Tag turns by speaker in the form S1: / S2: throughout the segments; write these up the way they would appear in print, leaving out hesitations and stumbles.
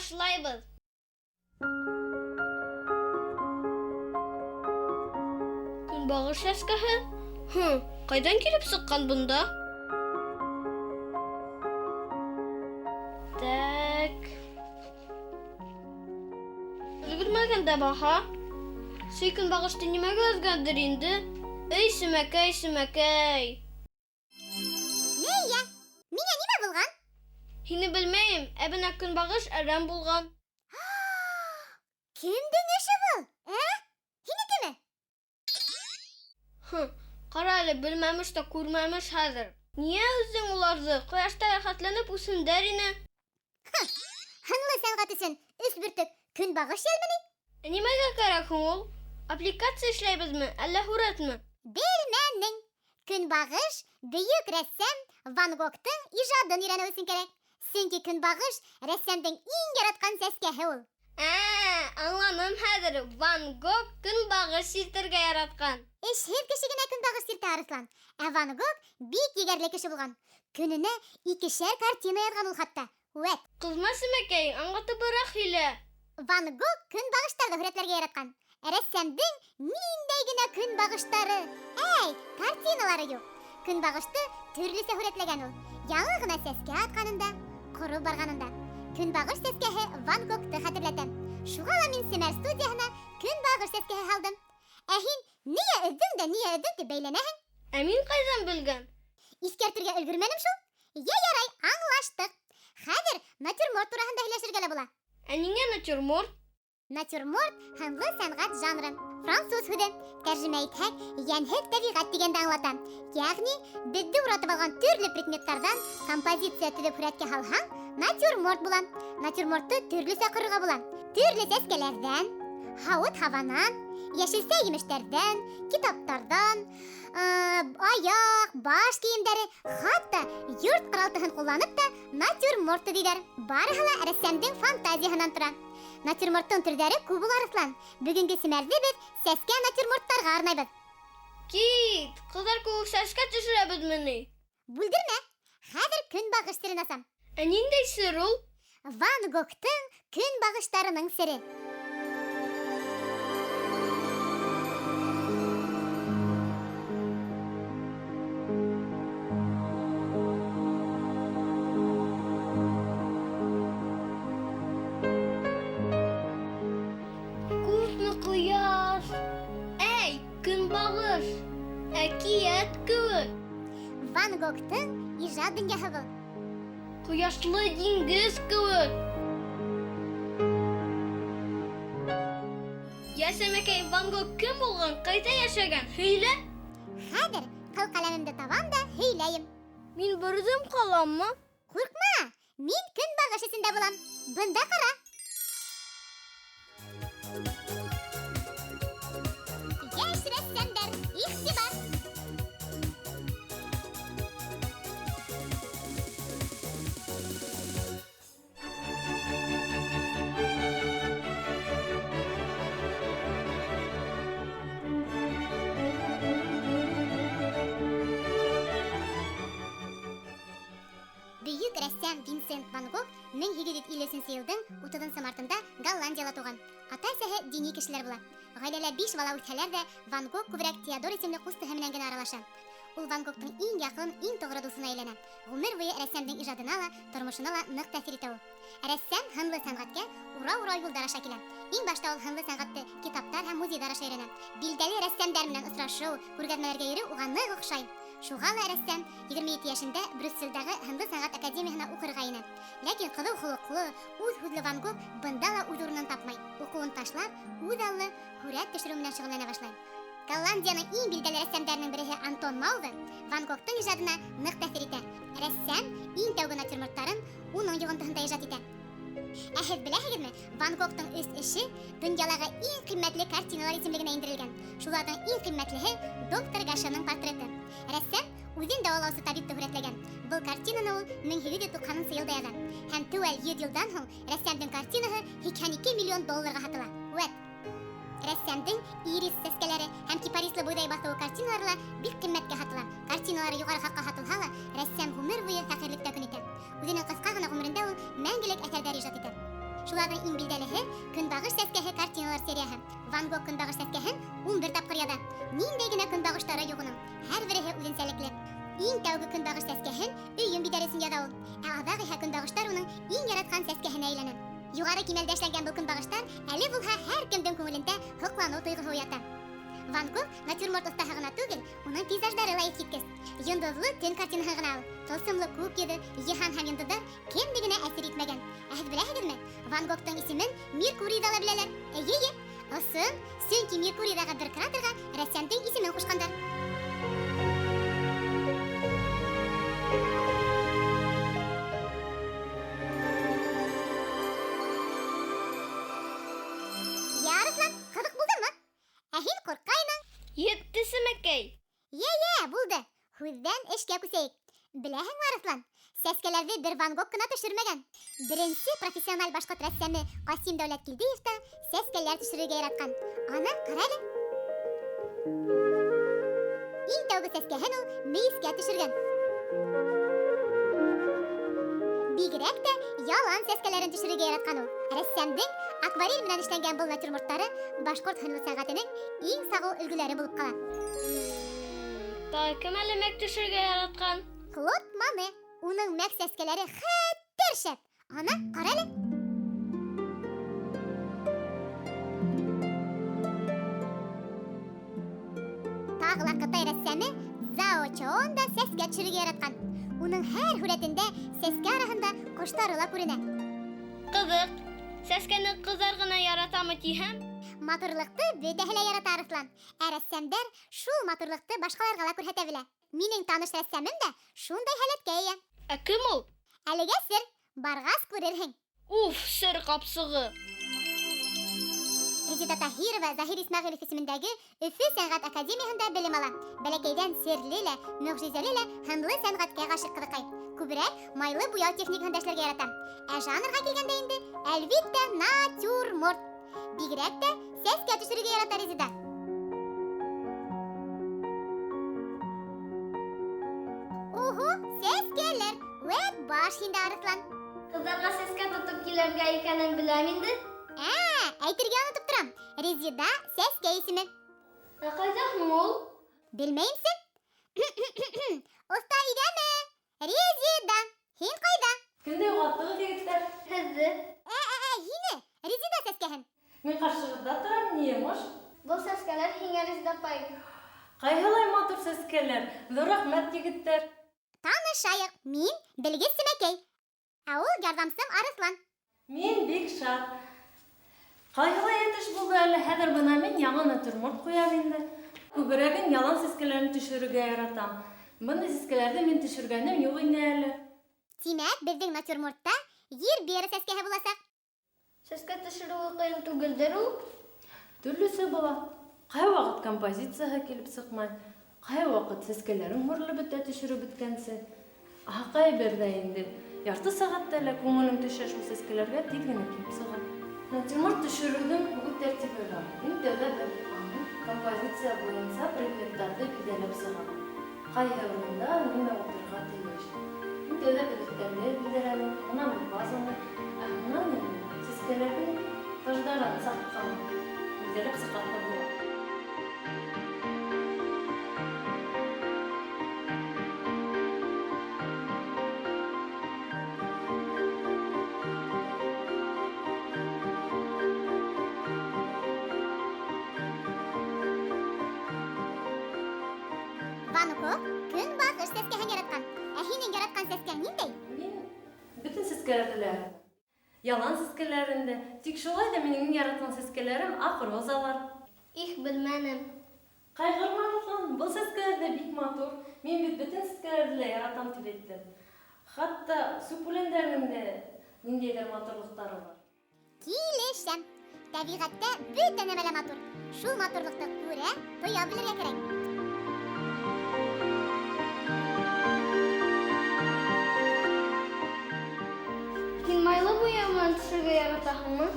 S1: Башлайбыҙ. Көнбағыш сәскәһе? Һы, ҡайҙан килеп сыҡҡан бында? Так. Өлгөрмәгән дә баһа. Сей көнбағышты нимәгә өҙгәндер инде? Эй, Семәкәй, Семәкәй!
S2: Нейә? Миңә нимә булған?
S1: Һине белмәйем, ә бына көнбағыш әрәм булған.
S2: Кемдең эше был? Ә? Һинекеме?
S1: Хы, ҡара әле, белмәмеш тә күрмәмеш хәҙер. Ниңә өҙҙөң уларҙы? Ҡояшта рәхәтләнеп үҫһендәр ине.
S2: Хы, һынлы сәнғәт өсөн өс бөртөк көнбағыш йәлме ни?
S1: Ә нимәгә кәрәк һуң ул? Аппликация эшләйбеҙме, әллә һүрәтме?
S2: Белмәнең. Көнбағыш бөйөк рәссам Ван Гогтың ижадын өйрәнеү өсөн кәрәк. Сөнки көнбағыш рәссамдың иң яратҡан сәскәһе ул.
S1: Ә, аңланым хәҙер. Ван Гог көнбағыш сиртергә яратҡан.
S2: Эшһеҙ кеше генә көнбағыш сиртә, Арыҫлан. Ә Ван Гог бик егәрле кеше булған. Көнөнә икешәр картина яҙған ул хатта. Вәт!
S1: Ҡыҙма, Семәкәй, аңлатыбыраҡ һөйлә.
S2: Ван Гог көнбағыштарҙы һүрәтләргә яратҡан. Рәссамдың ниндәй генә көнбағыштары, әй, картиналары юҡ. Көнбағышты төрлөсә һүрәтләгән ул. Яңы ғына сәскә атҡанын да, ҡороп барғанын да. Көнбағыш сәскәһе Ван Гогты хәтерләтә. Шуға ла мин Семәр студияһына көнбағыш сәскәһе һалдым. Ә һин ниңә өҙҙөң дә ниңә өҙҙөң тип бәйләнәһең?
S1: Ә мин ҡайҙан белгән?
S2: Иҫкәртергә өлгөрмәнем шул. Йә, ярай, аңлаштыҡ. Хәҙер натюрморт тураһында һөйләшергә лә була.
S1: Ә ниңә натюрморт?
S2: Натюрморт, һынлы сәнғәт жанры. Француз һүҙе. Тәржемә итһәк, йәнһеҙ тәбиғәт тигәнде аңлата. Ягъни, беҙҙе уратып алған төрлө предметтарҙан композиция төҙөп һүрәткә һалһаң, натюрморт була. Натюрмортты төрлөсә ҡорорға була. Төрлө сәскәләрҙән, һауыт-һабанан, йәшелсә-емештәрҙән, китаптарҙан, аяҡ, баш кейемдәре, хатта йорт ҡоралтыһын ҡулланып та натюрморт төҙөйҙәр. Барыһы ла рәссамдың фантазияһынан тора. Натюрморттың төрҙәре күп ул, Арыҫлан. Бөгөнгө семәрҙе беҙ сәскә натюрморттарға арнайбыҙ.
S1: Кит, ҡыҙҙар кеүек сәскә төшөрәбеҙме ни?
S2: Бүлдермә! Хәҙер көнбағыш серен асам.
S1: Ә ниндәй сер ул?
S2: Ван Гогтың көнбағыштарының сере.
S1: Күпме ҡояш! Әй, көнбағыш! Әкиәт кеүек!
S2: Ван Гогтың ижад донъяһы был.
S1: Ҡояшлы диңгеҙ кеүек! Йә, Сәмәкәй, Ван Гог кем булған, ҡайҙа йәшәгән? Һөйлә!
S2: Хәҙер ҡыл ҡәләмемде табам да һөйләйем.
S1: Мин бер үҙем ҡаламмы?
S2: Ҡурҡма, мин көнбағыш эсендә булам. Бында ҡара. Йәш рәссамдар, иғтибар! Бөйөк рәссам Винсент Ван Гог 1853 йылдың 30 мартында Голландияла туған. Ата-әсәһе дини кешеләр була. Ғаиләлә биш бала үҫһәләр ҙә, Ван Гог күберәк Теодор исемле ҡустыһы менән генә аралаша. Ул Ван Гогтың иң яҡын, иң тоғро дуҫына әйләнә. Ғүмер буйы рәссамдың ижадына ла, тормошона ла ныҡ тәьҫир итә ул. Рәссам һынлы сәнғәткә урау-урау юлдар аша килә. Иң башта ул һынлы сәнғәтте китаптар һәм музейҙар аша өйрәнә. Билдәле рәссамдар менән осрашыу, күргәҙмәләргә йөрөү уға ныҡ оҡшай. Шуға ла рәссам 27 йәшендә Брюсселдәге һынлы сәнғәт академияһына уҡырға инә. Ләкин ҡыҙыу холоҡло, үҙ һүҙле Ван Гог бында ла үҙ урынын тапмай. Уҡыуын ташлап, үҙ аллы һүрәт төшөрөү менән шөғөлләнә башлай. Голландияның иң билдәле рәссамдарының береһе Антон Мауве Ван Гогтың ижадына ныҡ тәьҫир итә. Рәссам иң тәүге натюрморттарын уның йоғонтоһонда ижад итә. Ә һеҙ беләһегеҙме, Ван Гогтың өс эше донъялағы иң ҡиммәтле картиналар исемлегенә индерелгән. Шуларҙың иң ҡиммәтлеһе доктор Гашеның портреты. Рәссам үҙен дауалаусы табипты һүрәтләгән. Был картинаны ул 1890 йылда яҙа. Һәм теүәл 100 йылдан һуң рәссамдың картинаһы 82 миллион долларға һатыла. Вәт! Рәссамдың ирис сәскәләре һәм кипарислы бойҙай баҫыуы картиналары ла бик ҡиммәткә һатыла. Картиналары юғары хаҡҡа һатылһа ла, рәссам ғүмер буйы фәҡирлектә көн итә. Үҙенең ҡыҫҡа ғына ғүмерендә ул мәңгелек әҫәрҙәр ижад итә. Шуларҙың Шуларҙың иң билдәлеһе Көнбағыш сәскәһе картиналар серияһы. Ван Гог Көнбағыш сәскәһен 11 тапҡыр яҙа. Ниндәй генә көнбағыштары юҡ уның. Һәр береһе үҙенсәлекле. Иң тәүге көнбағыш сәскәһен өйөн биҙәр өсөн яҙа ул. Ә аҙаҡ иһә көнбағыштар уның иң яратҡан сәскәһенә әйләнә. Юғары кимәлдә эшләнгән был көнбағыштар әле булһа һәр кемдең күңелендә һоҡланыу тойғоһо уята. Ван Гог натюрморт оҫтаһы ғына түгел, уның пейзаждары ла иҫ киткес. Йондоҙло төн картинаһын ғына ал. Тылсымлы күк йөҙө, йыһан һәм йондоҙҙар кемде генә әсир итмәгән. Ә һеҙ беләһегеҙме? Ван Гогтың исемен Меркурийҙа ла беләләр. Эйе, ысын, сөнки Меркурийҙағы бер кратерға рәссамдың исемен ҡушҡандар. Йә, Арыҫлан, ҡыҙыҡ булдымы? Ә һин ҡурҡҡайның.
S1: Етте, Сәмәкәй.
S2: Йә, булды. Һүҙҙән эшкә күсәйек. Беләһеңме, Арыҫлан, сәскәләрҙе бер Ван Гог ҡына төшөрмәгән. Беренсе профессиональ башҡорт рәссамы Ҡасим Дәүләткилдиев та сәскәләр төшөрөргә яратҡан. Ана, ҡара әле. Иң тәүге сәскәһен ул мейескә төшөргән. Бигерәк тә ялан сәскәләрен төшөрөргә яратҡан ул. Рәссамдың акварель менән эшләнгән был натюрморттары башҡорт һынлы сәнғәтенең иң сағыу өлгөләре булып ҡала.
S1: Тағы кем әле мәк төшөрөргә яратҡан?
S2: Клод Моне. Уның мәк сәскәләре хәтәр шәп. Ана, ҡара әле. Тағы ла Ҡытай рәссамы Цао Чоон да сәскә төшөрөргә яратҡан. Уның һәр һүрәтендә сәскә араһында ҡоштары ла күренә.
S1: Ҡыҙыҡ. Сәскәне ҡыҙҙар ғына яратамы тиһәм?
S2: Матурлыҡты бөтәһе лә ярата, Арыҫлан. Ә рәссамдар шул матурлыҡты башҡаларға ла күрһәтә белә. Минең таныш рәссамым да шундай һәләткә эйә.
S1: Ә кем ул?
S2: Әлегә сер, барғас күрерһең.
S1: Уф, сер ҡапсығы.
S2: Резеда Таһирова Заһир Исмәғилев исемендәге Өфө сәнғәт академияһында белем ала. Бәләкәйҙән серле лә, мөғжизәле лә һынлы сәнғәткә ғашиҡ ҡыҙыҡай. Күберәк майлы буяу техникаһында эшләргә ярата. Ә жанрға килгәндә инде, әлбиттә, натюрморт. Бигерәк тә сәскә төшөрөргә ярата Резеда. Ого, сәскәләр! Үәт баш инде, Арыҫлан.
S1: Ҡыҙҙарға сәскә тотоп килергә икәнен беләм инде.
S2: Ә, әйтергә онотоп торам. Резеда сәскә исеме.
S1: Ә ҡайҙа һуң ул?
S2: Белмәйемсең? Оҫта өйҙәме? Резеда, һин ҡайҙа?
S3: Кемде юғалттығыҙ, егеттәр?
S1: Һеҙҙе.
S2: Ә, һине, Резеда сәскәһен.
S3: Мин ҡаршығыҙҙа торам, ни йомош?
S1: Был сәскәләр һиңә, Резеда апай.
S3: Ҡайһылай матур сәскәләр. Ҙур рәхмәт, егеттәр.
S2: Танышайыҡ, мин белгес Сәмәкәй. Ә ул ярҙамсым Арыҫлан.
S3: Мин бик шат. Ҡайһылай йәтеш булды әле, хәҙер бына мин яңы натюрморт ҡуям инде. Күберәген ялан сәскәләрен төшөрөргә яратам. Бындай сәскәләрҙе мин төшөргәнем юҡ ине әле.
S2: Тимәк, беҙҙең натюрмортта гербера сәскәһе буласаҡ.
S1: Сәскә төшөрөүе ҡыйын түгелдер ул?
S3: Төрлөсә була. Ҡай ваҡыт композицияһы килеп сыҡмай, ҡай ваҡыт сәскәләрең һоролоп бөтә төшөрөп бөткәнсе. Аһа, ҡай берҙә инде ярты сәғәттә лә күңелең төшә шул сәскәләргә тиҙ генә килеп сыға. Натюрморт төшөрөүҙең үҙ тәртибе бар. Иң тәүҙә беҙ уны композиция буйынса предметтарҙы биҙәләп сығабыҙ. Ҡайһы урында нимә ултырырға тейеш. Иң тәүҙә беҙ өҫтәлде биҙәләнек, һуңынан беҙ вазаны, ә һуңынан инде сәскәләрҙең таждарын саҡҡан биҙәләп сыҡҡан була.
S2: Ван Гог көнбағыш сәскәһен яратҡан. Ә һинең яратҡан сәскәң ниндәй?
S3: Мин бөтөн сәскәләрҙе лә яратам. Ялан сәскәләрен дә. Тик шулай ҙа минең иң яратҡан сәскәләрем аҡ розалар.
S1: Их, белмәнем.
S3: Ҡайғырма, Руслан, был сәскәләр ҙә бик матур. Мин бит бөтөн сәскәләрҙе лә яратам тип әйттем. Хатта сүп үләндәренең дә ниндәйҙер матурлыҡтары бар.
S2: Килешәм. Тәбиғәттә бөтә нәмә лә матур. Шул матурлыҡты күрә, тоя белергә кәрәк.
S1: Һин майлы буяу менән төшөргә яратаһыңмы?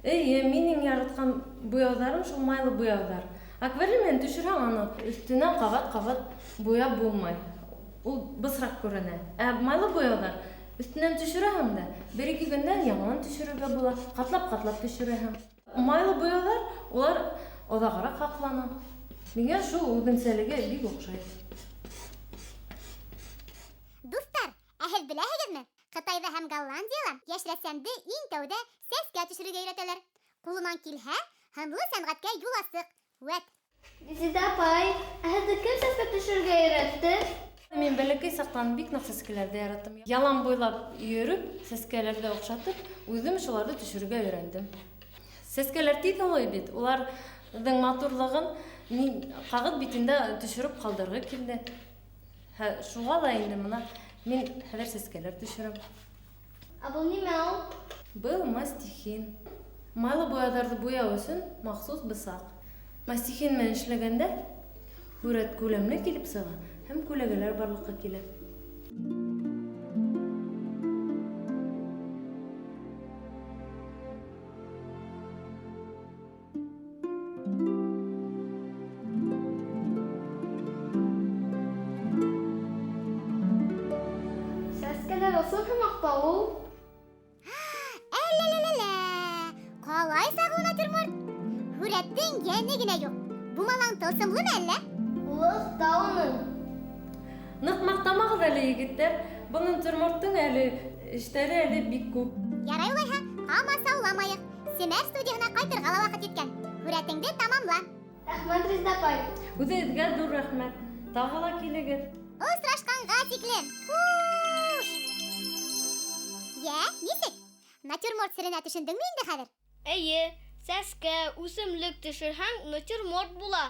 S3: Эйе, минең яратҡан буяуҙарым шул майлы буяуҙар. Акварель менән төшөрһәң, аны өҫтөнән ҡабат-ҡабат буяп булмай. Ул бысраҡ күренә. Ә майлы буяуҙар Өҫтөнән төшөрәһең дә, бер-ике көндән яңынан төшөрөргә була. Ҡатлап-ҡатлап төшөрәһең. Майлы буяуҙар, улар оҙағыраҡ һаҡлана. Миңә шул үҙенсәлеге бик оҡшай.
S2: Дуҫтар, ә һеҙ беләһегеҙме? Ҡытайҙа һәм Голландияла йәш рәссамды иң тәүҙә сәскә төшөрөргә өйрәтәләр. Ҡулынан килһә, һынлы сәнғәткә юл асыҡ. Вәт.
S1: Резеда апай, ә һеҙҙе кем сәскә төшөрөргә өйрәтте?
S3: Мин бәләкәй саҡтан бик ныҡ сәскәләрҙе яраттым. Ялан буйлап йөрөп, сәскәләрҙе оҡшатып, үҙем шуларҙы төшөрөргә өйрәндем. Сәскәләр тиҙ һулай бит, уларҙың матурлығын мин ҡағыҙ битендә төшөрөп ҡалдырғы килде. Шуға ла инде мына мин хәҙер сәскәләр төшөрәм.
S1: Ә был нимә ул?
S3: Был мастихин. Майлы буяуҙарҙы буяу өсөн махсус бысаҡ. Мастихин менән эшләгәндә һүрәт күләмле килеп сыға һәм күләгәләр барлыҡҡа килә.
S1: Сәскәләр ысын һымаҡ та ул.
S2: Әллә-лә-лә-лә. Ҡалай сағыу натюрморт. Һүрәттең йәне генә юҡ. Бумалаң тылсымлымы әллә?
S1: Ул оҫта уның.
S3: Ныҡ маҡтамағыҙ әле, егеттәр. Был натюрморттың әле эштәре әле бик күп.
S2: Ярай улайһа, ҡамасауламайыҡ. Семәр студияһына ҡайтырға ла ваҡыт еткән. Һүрәтеңде тамамла.
S1: Рәхмәт, Резеда апай.
S3: Үҙегеҙгә ҙур рәхмәт. Тағы ла килегеҙ.
S2: Осрашҡанға тиклем. Хуш! Йә, нисек? Натюрморт серенә төшөндөңмө инде хәҙер?
S1: Эйе, сәскә, үҫемлек төшөрһәң, натюрморт була.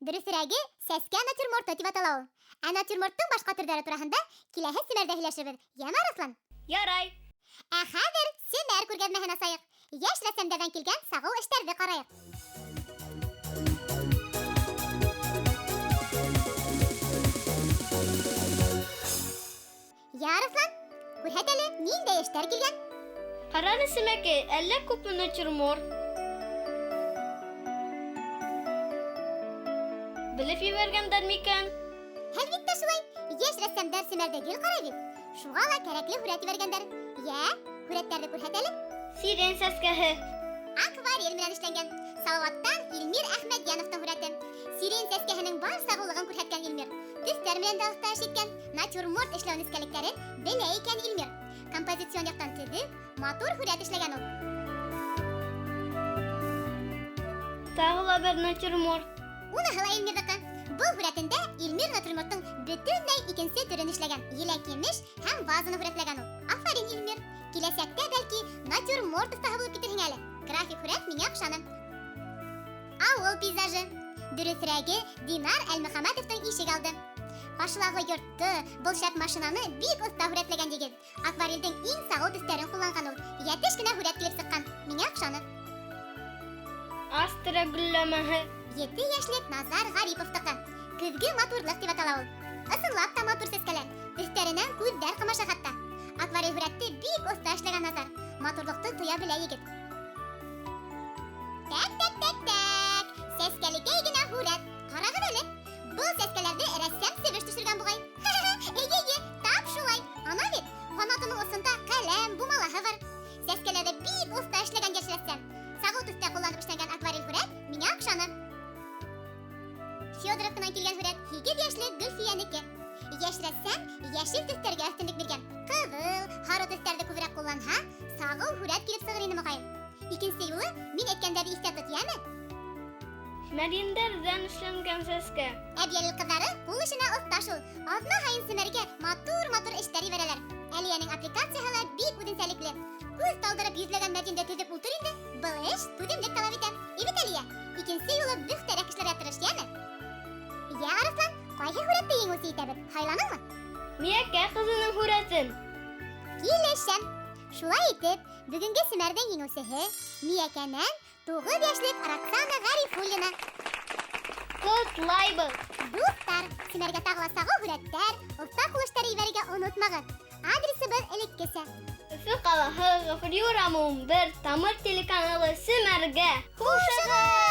S2: Дөрөҫөрәге, сәскә натюрморты тип атала ул. Ә натюрморттың башҡа төрҙәре тураһында киләһе семәрҙә һөйләшербеҙ. Йәме, Арыҫлан?
S1: Ярай.
S2: Ә хәҙер семәр күргәҙмәһен асайыҡ. Йәш рәссамдарҙан килгән сағыу эштәрҙе ҡарайыҡ. Йә, Арыҫлан, күрһәт әле, ниндәй эштәр килгән?
S1: Ҡара әле, Семәкәй, әллә күпме натюрморт. Белеп ебәргәндәр микән?
S2: Әлбиттә шулай. Йәш рәссамдар семәрҙе гел ҡарай бит. Шуға ла кәрәкле һүрәт ебәргәндәр. Йә, һүрәттәрҙе күрһәт әле.
S1: Сирень сәскәһе.
S2: Акварель менән эшләнгән. Салауаттан Илмир Әхмәтйәновтың һүрәте. Сирень сәскәһенең бар сағыулығын күрһәткән Илмир. Төҫтәр менән дә оҫта эш иткән. Натюрморт эшләү нескәлектәрен белә икән Илмир. Композицион яҡтан төҙөк, матур һүрәт эшләгән ул.
S1: Тағы ла бер натюрморт.
S2: Уныһы ла Илмирҙыҡы. Был һүрәтендә Илмир натюрморттың бөтөнләй икенсе төрөн эшләгән. Еләк-емеш һәм вазаны һүрәтләгән ул. Афарин, Илмир. Киләсәктә бәлки натюрморт оҫтаһы булып китерһең әле. График һүрәт миңә оҡшаны. Ауыл пейзажы. Дөрөҫөрәге, Динар Әлмөхәмәтовтың ишек алды. Ҡаршылағы йортто, был шәп машинаны бик оҫта һүрәтләгән егет. Акварелдең иң сағыу төҫтәрен ҡулланған ул. Йәтеш кенә һүрәт килеп сыҡҡан. Миңә оҡшаны.
S1: Астра гөлләмәһе.
S2: 7 йәшлек Назар Ғариповтыҡы. Көҙгө матурлыҡ тип атала ул. Ысынлап та матур сәскәләр. Төҫтәренән күҙҙәр ҡамаша хатта. Акварель һүрәтте бик оҫта эшләгән Назар. Матурлыҡты тоя белә егет. Тәк, тәк, тәк, тәк. Сәскәлекәй генә һүрәт. Ҡарағыҙ әле. Был сәскәләрҙе рәссам себеш төшөргән буғай. Эйе, эйе, тап шулай. Ана бит, ҡанатының осонда ҡәләм, бумалаһы бар. Сәскәләрҙе бик оҫта эшләгән йәш рәссам. Сағыу төҫтә ҡулланып эшләнгән акварель һүрәт миңә оҡшаны. Федоровканан килгән һүрәт 8 йәшлек Гөлфиәнеке. Йәш рәссам йәшел төҫтәргә өҫтөнлөк биргән. Ҡыҙыл, һары төҫтәрҙе күберәк ҡулланһа, сағыу һүрәт килеп сығыр ине моғайын. Икенсе юлы мин әйткәндәрҙе иҫтә тот, йәме?
S1: Мәрйендәрҙән эшләнгән сәскә.
S2: Әбйәлил ҡыҙҙары ҡул эшенә оҫта шул. Аҙна һайын семәргә матур-матур эштәр ебәрәләр. Әлиәнең аппликацияһы ла бик үҙенсәлекле. Күҙ талдырып йөҙләгән мәрйендә төҙөп ултыр инде. Был эш түҙемлек талап итә. Ибет Әлиә, икенсе юлы бөхтәрәк эшләргә тырыш, йәме? Йә, Арыҫлан, ҡайһы һүрәтте еңеүсе итәбеҙ? Һайланыңмы?
S1: Миәкә ҡыҙының һүрәтен.
S2: Килешәм. Шулай итеп, бөгөнгө семәрҙең еңеүсеһе Миәкәнән 9 йәшлек Роксана Ғарифуллина.
S1: Ҡотлайбыҙ!
S2: Дуҫтар, семәргә тағы ла сағыу һүрәттәр, оҫта ҡул эштәре ебәрергә онотмағыҙ. Адресыбыҙ элеккесә.
S1: Өфө ҡалаһы, Ғафури урамы 11, Тамыр телеканалы Семәргә. Хушығыҙ!